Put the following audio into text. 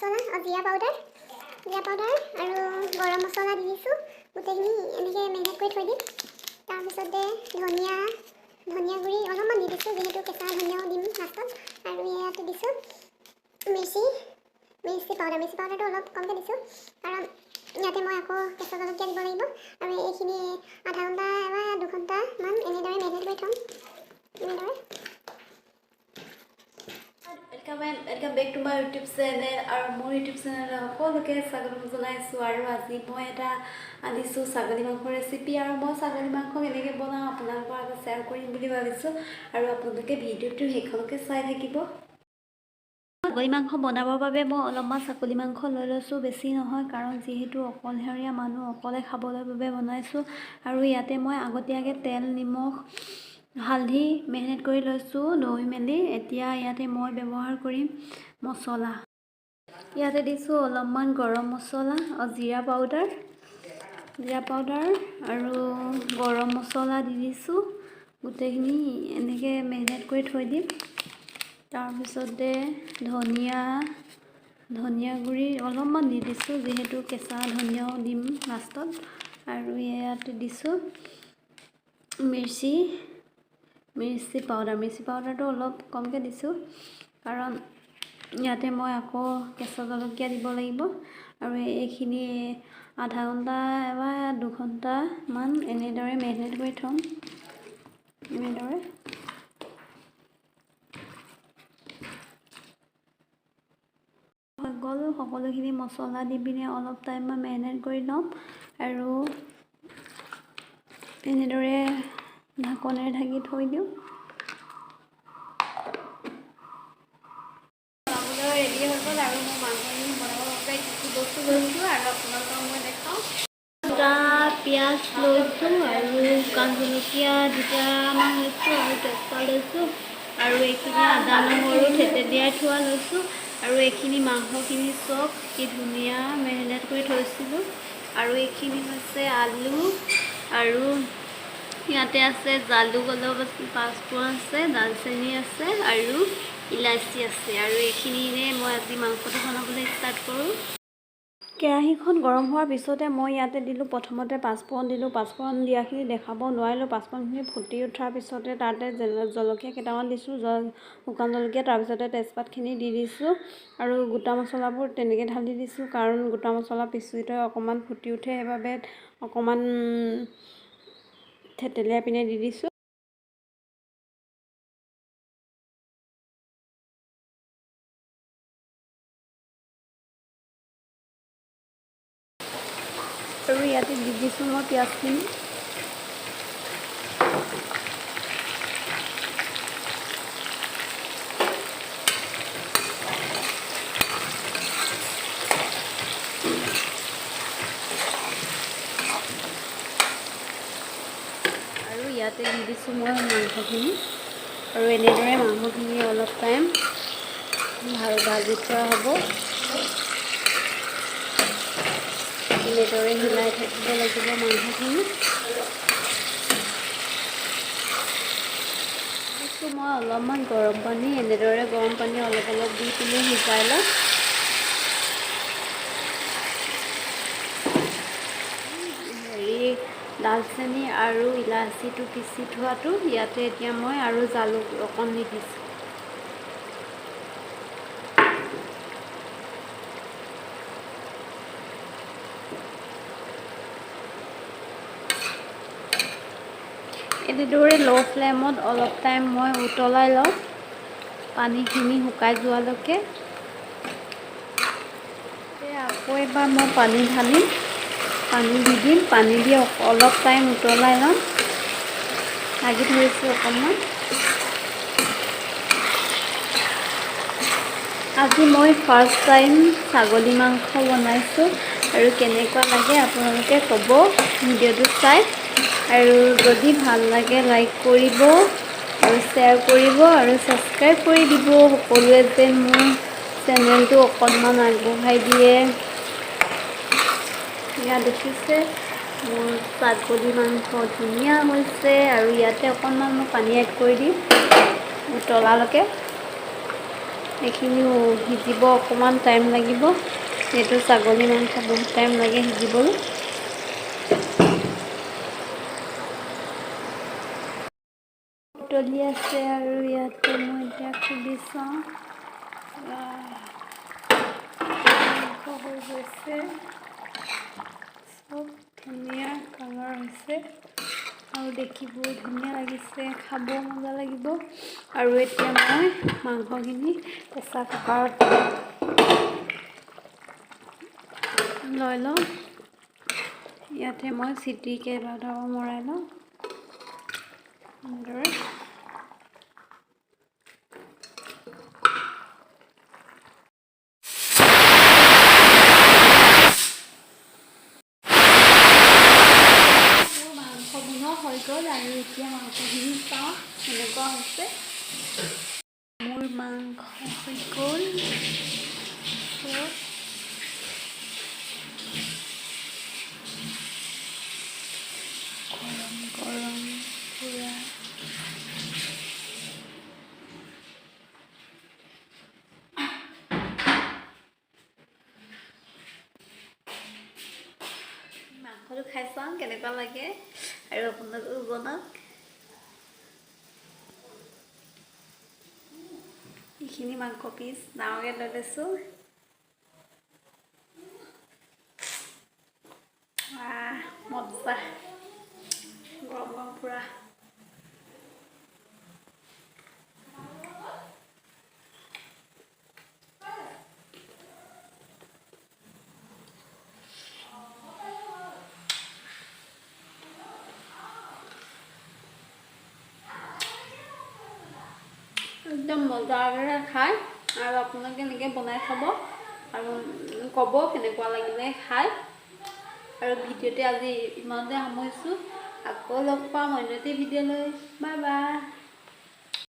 মছলা, জিৰা পাউডাৰ, জিৰা পাউডাৰ আৰু গৰম মছলা দি দিছোঁ। গোটেইখিনি এনেকৈ মেৰিনেট কৰি থৈ দিম। তাৰপিছতে ধনিয়া ধনিয়া গুড়ি অলপমান দি দিছোঁ, যিহেতু কেঁচা ধনিয়াও দিম লাষ্টত। আৰু ইয়াতে দিছোঁ মিৰ্চি মিৰ্চি পাউডাৰ। মিৰ্চি পাউডাৰটো অলপ কমকৈ দিছোঁ, কাৰণ ইয়াতে মই আকৌ কেঁচা জলকীয়া দিব লাগিব। আৰু এইখিনি আধা ঘণ্টা বা 2 ঘণ্টামান এনেদৰে মেৰিনেট কৰি থ'ম এনেদৰে। Welcome and welcome back to my YouTube channel. আৰু মোৰ ইউটিউব চেনেলত সকলোকে স্বাগতম জনাইছোঁ। আৰু আজি মই এটা আনিছোঁ ছাগলী মাংসৰ ৰেচিপি। আৰু মই ছাগলী মাংস কেনেকৈ বনাওঁ আপোনালোকৰ আগত শ্বেয়াৰ কৰিম বুলি ভাবিছোঁ আৰু আপোনালোকে ভিডিঅ'টো শেষলৈকে চাই থাকিব। ছাগলী মাংস বনাবৰ বাবে মই অলপমান ছাগলী মাংস লৈ লৈছোঁ, বেছি নহয়, কাৰণ যিহেতু অকলশৰীয়া মানুহ, অকলে খাবলৈ বাবে বনাইছোঁ। আৰু ইয়াতে মই আগতীয়াকৈ তেল, নিমখ, হালধি মেৰিনেট কৰি লৈছোঁ ধুই মেলি। এতিয়া ইয়াতে মই ব্যৱহাৰ কৰিম মছলা। ইয়াতে দিছোঁ অলপমান গৰম মছলা, জিৰা পাউডাৰ, জিৰা পাউডাৰ আৰু গৰম মছলা দি দিছোঁ। গোটেইখিনি এনেকৈ মেৰিনেট কৰি থৈ দিম। তাৰপিছতে ধনিয়া ধনিয়া গুড়ি অলপমান দি দিছোঁ, যিহেতু কেঁচা ধনিয়াও দিম লাষ্টত। আৰু ইয়াত দিছোঁ মিৰ্চি মিৰ্চি পাউডাৰ। মিৰ্চি পাউডাৰটো অলপ কমকৈ দিছোঁ, কাৰণ ইয়াতে মই আকৌ কেঁচা জলকীয়া দিব লাগিব। আৰু এইখিনি আধা ঘণ্টা বা 2 ঘণ্টামান এনেদৰে মেৰিনেট কৰি থ'ম এনেদৰে। হৈ গ'ল। সকলোখিনি মছলা দি পিনে অলপ টাইম মই মেৰিনেট কৰি ল'ম আৰু এনেদৰে ঢাকনেৰে ঢাকি থৈ দিওঁ। বনাবলৈ ৰেডি হৈ গ'ল। আৰু মই মাংসখিনি বনাবৰ বাবে কি কি বস্তু লৈছোঁ আৰু আপোনালোকক মই দেখাওঁ। দুটা পিঁয়াজ লৈছোঁ আৰু শুকান জলকীয়া দুটামান লৈছোঁ আৰু তেজপাত লৈছোঁ আৰু এইখিনি আদা, নহৰু থেতেলিয়াই থোৱা লৈছোঁ। আৰু এইখিনি মাংসখিনি চব কি ধুনীয়া মেৰিনেট কৰি থৈছিলোঁ। আৰু এইখিনি হৈছে আলু আৰু ইয়াতে আছে জালুক অলপ আছে, পাঁচফোৰণ আছে, দালচেনি আছে আৰু ইলাচি আছে। আৰু এইখিনিৰে মই আজি মাংসটো বনাবলৈ ষ্টাৰ্ট কৰোঁ। কেৰাহীখন গৰম হোৱাৰ পিছতে মই ইয়াতে দিলোঁ, প্ৰথমতে পাঁচফোৰণ দিলোঁ। পাঁচফোৰণ দিয়াখিনি দেখাব নোৱাৰিলোঁ। পাঁচফোৰণখিনি ফুটি উঠাৰ পিছতে তাতে জলকীয়া কেইটামান দিছোঁ, শুকান জলকীয়া। তাৰপিছতে তেজপাতখিনি দি দিছোঁ আৰু গোটা মছলাবোৰ তেনেকৈ ঢালি দিছোঁ, কাৰণ গোটা মছলা পিছোঁতে অকণমান ফুটি উঠে, সেইবাবে অকণমান থেতেলিয়াই পিনে দি দিছোঁ। আৰু ইয়াতে দি দিছোঁ মই পিঁয়াজখিনি। আৰু ইয়াতে দি দিছোঁ মই মাংসখিনি। আৰু এনেদৰে মাংসখিনি অলপ টাইম ভাল ভাজি থোৱা হ'ব। এনেদৰে হিলাই থাকিব লাগিব মাংসখিনি। দিছোঁ মই অলপমান গৰম পানী। এনেদৰে গৰম পানী অলপ অলপ দি পিনে সিজাই ল'ম। হেৰি, দালচেনি আৰু ইলাচিটো পিচি থোৱাটো ইয়াতে এতিয়া মই আৰু জালুক অকণ দি দিছোঁ। এনেদৰে ল' ফ্লেমত অলপ টাইম মই উতলাই লওঁ, পানীখিনি শুকাই যোৱালৈকে। আকৌ এবাৰ মই পানী ঢালিম, পানী দি দিম। পানী দি অলপ টাইম উতলাই ল'ম। লাগি ধৰিছোঁ অকণমান। আজি মই ফাৰ্ষ্ট টাইম ছাগলী মাংস বনাইছোঁ আৰু কেনেকুৱা লাগে আপোনালোকে ক'ব ভিডিঅ'টো চাই। আৰু যদি ভাল লাগে লাইক কৰিব আৰু শ্বেয়াৰ কৰিব আৰু ছাবস্ক্ৰাইব কৰি দিব সকলোৱে, যেন মোৰ চেনেলটো অকণমান আগবঢ়াই দিয়ে। ইয়াত দেখিছে, মোৰ ছাগলী মাংস ধুনীয়া হৈছে। আৰু ইয়াতে অকণমান মই পানী এড কৰি দিম উতলালৈকে। এইখিনিও সিজিব অকণমান টাইম লাগিব, যিহেতু ছাগলী মাংস বহুত টাইম লাগে সিজিবলৈ। উতলি আছে আৰু ইয়াতে মই এতিয়া খুলি চাওঁ। মাংস হৈ গৈছে, চব ধুনীয়া কালাৰ হৈছে আৰু দেখিবও ধুনীয়া লাগিছে, খাবও মজা লাগিব। আৰু এতিয়া মই মাংসখিনি প্ৰেছাৰ কুকাৰত লৈ লওঁ। ইয়াতে মই চিটি কেইবাটাও মৰাই লওঁ এনেদৰে। মোৰ মাংস বনোৱা হৈ গ'ল আৰু এতিয়া মাংসখিনি চাওঁ কেনেকুৱা হৈছে। মোৰ মাংস হৈ গ'ল। গৰম গৰম পূৰা। মাংসটো খাই চাওঁ কেনেকুৱা লাগে আৰু আপোনালোকেও বনাওক। এইখিনি মাংস পিচ ডাঙৰকৈ লৈ লৈছোঁ। মজা, গৰম গৰম পূৰা। একদম মজাৰে খায় আৰু আপোনালোকে এনেকৈ বনাই খাব আৰু ক'ব কেনেকুৱা লাগিলে খাই। আৰু ভিডিঅ'টো আজি ইমানতে সামৰিছোঁ, আকৌ লগ পাম অন্য এটি ভিডিঅ'লৈ। Bye bye.